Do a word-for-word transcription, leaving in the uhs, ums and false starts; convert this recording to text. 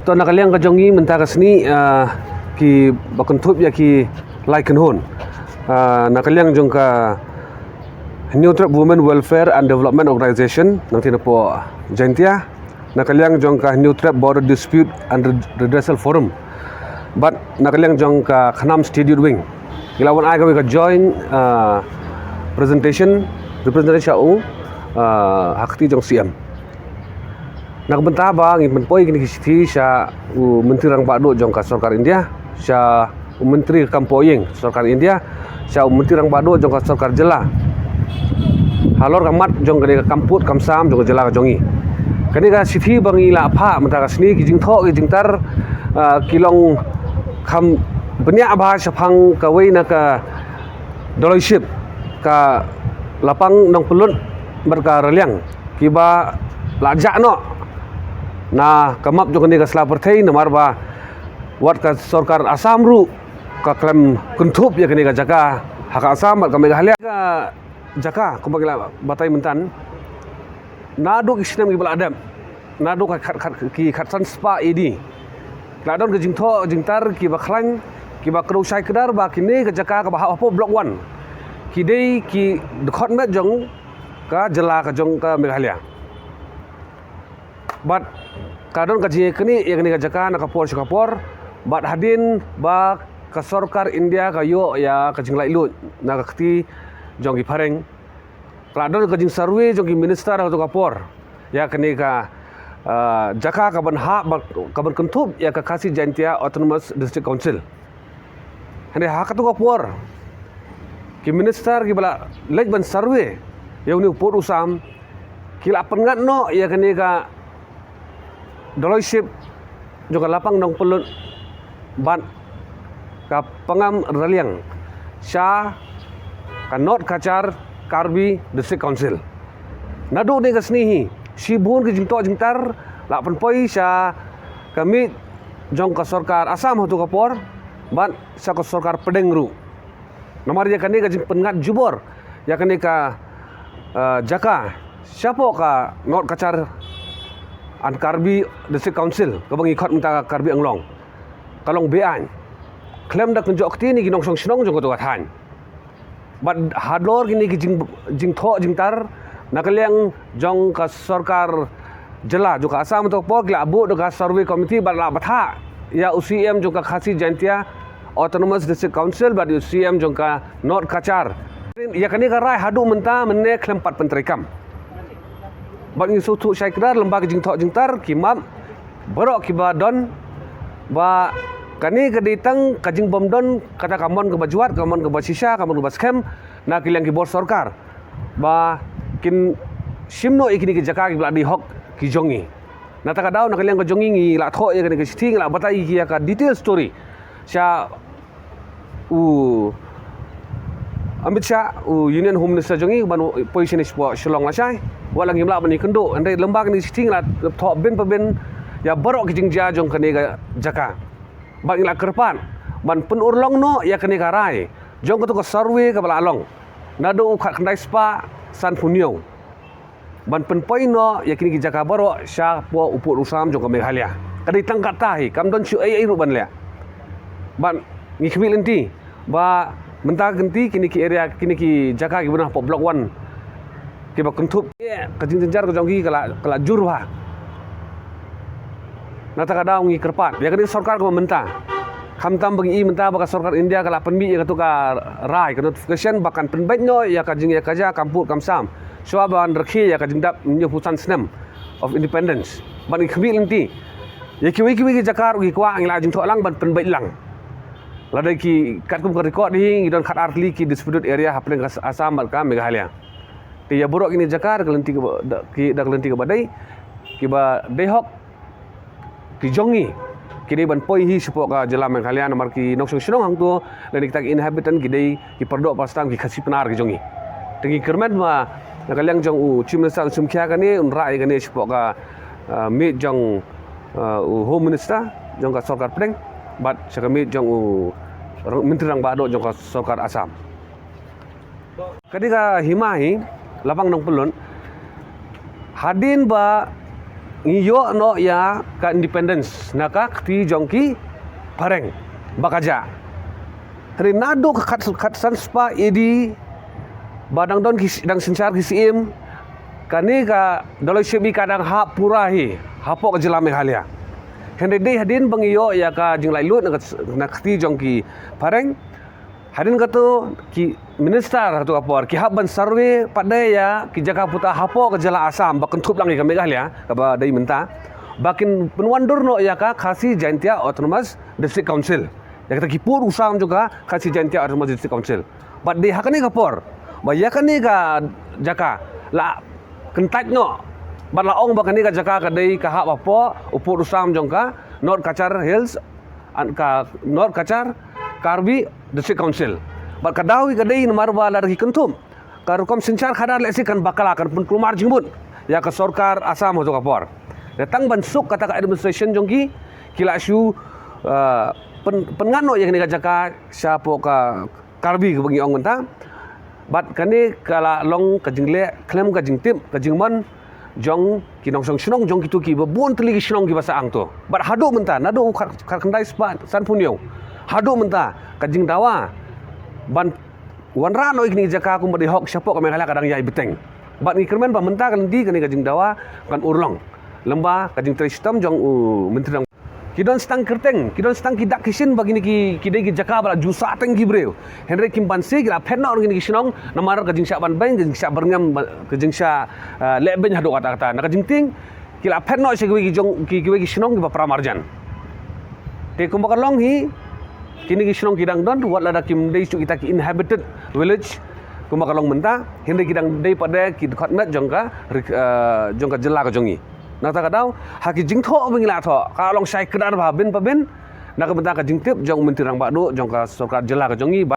To, na ka liang ka jong ngi mynta ka sngi, ah, kiba kynthup ïa ki lai kynhun. Ah, na ka liang jong ka Hynñiewtrep Women Welfare and Development Organization, nangta na poh Jaintia. Na ka liang jong ka Hynñiewtrep Border Dispute and Red-, Redressal Forum. Bad na ka liang jong ka KHNAM State Youth Wing. Ngi la wan ai kawei ka joint, ah, presentation, representation sha u, ah, ha kti jong C M. Na ka bynta ba ngin pynpoi kine ki shithi sha u Myntri Rangbah Duh jong ka Sorkar India, sha u Myntri Kam Pohïing Sorkar India, sha u Myntri Rangbah Duh jong ka Sorkar Jylla, halor ka mat jong kane ka kam pud kam sam jong ka jylla ka jong ngi. Kane ka shithi ba ngi la phah mynta ka sngi, ki jingthoh ki jingtar, ah, ki long kham bniah bha shaphang kawei na ka dealership ka Lapang Nongpynlut bad ka Raliang, kiba la jah noh na ka map jong kane ka sla pyrthei, namar ba wat ka sorkar Assam ruh ka khlem kynthup ïa kane ka jaka ha ka Assam bad ka Meghalaya. Ka jaka kumba ngi la batai mynta, naduh ki snem kiba la dep, naduh ka khat, khat, ki khatsan spah A D, la don ka jingthoh jingtar kiba khlaiñ, kiba kdew shai kdar ba kine ka jaka kaba hap hapoh Block One ki dei ki dkhot met jong ka jylla ka jong ka Meghalaya. Bad ka don ka jingïaknieh ïa kane ka jaka na ka por sha ka por, bad hadien ba ka sorkar India ka ïoh ïa ka jinglaitluid na ka kti jong ki phareng, ka la don ka jingsurvey jong ki minister ha kato ka por ïa kane ka, ah, jaka kaban hap, kaban kynthup ïa ka Khasi Jaintia Autonomous District Council. Hynrei ha kato ka por ki minister kiba la leit ban survey ïa une u pud u sam, ki la pynngat noh ïa kane ka dealership jong ka Lapang Nongpynlut bad ka Pangam Raliang sha ka North Cachar Karbi District Council. Naduh ne ka sngi hi, shibun ki jingthoh jingtar la pynpoi sha ka miej jong ka sorkar Assam ha kato ka por bad sha ka sorkar pdeng ruh. Namar ïa kane ka jingpynngat jubor ïa kane ka, eh, jaka shapoh ka North Cachar and Karbi District Council, kaba ngi khot mynta ka Karbi Anglong, ka long beaiñ. Khlem da kynjoh kti ne ki nongshong shnong jong kato ka thaiñ. Bad halor kine ki jing, jingthoh jingtar na ka liang jong ka sorkar jylla jong ka Assam, ha kato ka por ki la buh da ka survey committee bad la bthah ïa u C M jong ka Khasi Jaintia Autonomous District Council bad u C M jong ka North Cachar. Ïa kane ka rai haduh mynta mynne khlem pat pyntreikam. Bad ngi sngewthuh shai kdar lyngba ki jingthoh jingtar, ki map baroh kiba don, ba kane ka dei tang ka jingbym don kata ka mon kaba jwat, ka mon kaba shisha, ka mon kaba skhem na ka liang ki bor sorkar ba kin shim noh ïa kine ki jaka kiba la dei hok ki jong ngi. Na kata ka daw, na ka liang ka jong ngi, ngi la thoh ïa kane ka shithi, ngi la batai ïa ka detail story sha u Amit Shah, u Union Home Minister jong ngi, ban poi shane shapoh Shillong lashai. Wat la ngim lah ban ïakynduh, hynrei lyngba kane ka shithi ngi la thoh bynta bynta ïa baroh ki jingjia jong kane ka jaka. Bad ngi la kyrpad ban pynurlong noh ïa kane ka rai jong kato ka survey kaba la long naduh u khatkhyndai spah sanphew hynñiew, ban pynpoi noh ïa kine ki jaka baroh shapoh u pud u sam jong ka Meghalaya. Ka dei tang katta hi, kam don shuh ei ei ruh ban leh. Bad ngi khmih lynti ba mynta ka kynti kine ki area, kine ki jaka kiba don hapoh Block One kiba kynthup, ka jingjynjar ka jong ki ka la, ka la jur bha. Na kata ka daw ngi kyrpad ïa kane ka sorkar kaba mynta, khamtam ba ngi i mynta ba ka sorkar India ka la pynmih ïa kato ka rai, ka notification, ba kan pynbeit noh ïa ka jingïakajia kam pud kam sam shuwa ban rakhe ïa ka jingdap hynñiewphew san snem of independence. Bad ngi khmih lynti ïa kiwei kiwei ki jaka ruh ki kwah, ngi la jingthoh lang ban pynbeit lang. Lada ki katkum ka record hi, ngi don khatar tylli ki disputed area hapdeng ka Assam bad ka Meghalaya. Te ïa baroh kine ki jaka da ka lynti kaba, da, ki, da ka lynti kaba dei, kiba dei hok ki jong ngi, ki dei ban poi hi shapoh ka jylla Meghalaya, namar ki nongshong shnong hangto lane kita ki inhabitant ki dei ki pyrdoh parstam, ki Khasi Pnar ki jong ngi. Te ngi kyrmen ba na ka liang jong u Chief Minister un sngewkhia kane, un rah ïa kane shapoh ka, ah, miej jong, ah, u Home Minister jong ka sorkar pdeng bad sha ka miej jong u rang-, Myntri Rangbah Duh jong ka sorkar Assam. Ka dei ka hima hi Lapang Nongpynlut. Hadien ba Ngi ïoh noh ïa ka independence na ka kti jong ki phareng ba ka jah. Hynrei naduh ka khat, khatsan spah A D ba dang don ki, dang synshar ki syiem, kane ka Doloi Shyibi ka dang hap pura hi hapoh ka jylla Meghalaya. Hynrei dei hadien ba ngi ïoh ïa ka jinglaitluid na ka, na ka kti jong ki phareng. Hadien katu ki minister hatu ka por ki hap ban survey pat de ïa ki jaka puta hapoh ka jylla Assam ba kynthup lang ïa ka Meghalaya kaba dei mynta, ba kin pynwandur noh ïa ka Khasi Jaintia Autonomous District Council. Ïa kata ki pud u sam jong ka Khasi Jaintia Autonomous District Council. Bad dei ha kane ka por ba ïa kane ka jaka la kyntait noh bad la ong ba kane ka jaka ka dei ka hap hapoh u pud u sam jong ka North Cachar Hills, an ka North Cachar Karbi District Council. Bad ka daw hi ka dei namar ba lada ki kynthup ka rukom synshar khadar lehse kan bakla, kan pynkulmar jingmut ïa ka sorkar Assam hatu ka por. Ïa tang ban suk kata ka administration jong ki, ki la shu, uh, pyn, pynngat noh ïa kane ka jaka shapoh ka Karbi kaba ngi ong mynta. Bad kane ka la long ka jingleh khlem ka jingtip ka jingmon jong ki nongshong shnong jong kitu kiba bun tylli ki shnong kiba sah hangtu. Bad haduh mynta naduh khat, khatkhyndai spah sanphew hynñiew haduh mynta ka jingdawa ban wanrah noh ïa kine ki jaka kumba dei hok shapoh ka Meghalaya ka dang ïai bteng. Bad ngi kyrmen ba mynta ka lynti kane ka jingdawa kan urlong lyngba ka jingtrei shitom jong u Myntri Rangbah. Ki don stang kyrteng, ki don stang ki dak ki shin ba kine ki, ki dei ki jaka ba la ju sah teng ki briew. Hynrei kim banse ki la phet noh kine ki shnong namar ka jingshah ban beng, ka jingshah byrngem, ka jingshah, uh, leh beng haduh katta katta. Na ka jingtieng ki la phet noh sha kiwei ki jong, ki, kiwei ki shnong kiba para marjan. Te kumba ka long hi, kine ki shnong ki dang don wat lada kim dei shuh kita ki inhabited village kumba ka long mynta, hynrei ki dang dei pat de ki dkhot met jong ka ri-, uh, jong ka jylla ka jong ngi. Na kata ka daw ha ki jingthoh ba ngi la thoh ka long shai kdar ba ha bin pa bin na ka bynta ka jingtip jong u Myntri Rangbah duh jong ka sorkar jylla ka jong ngi.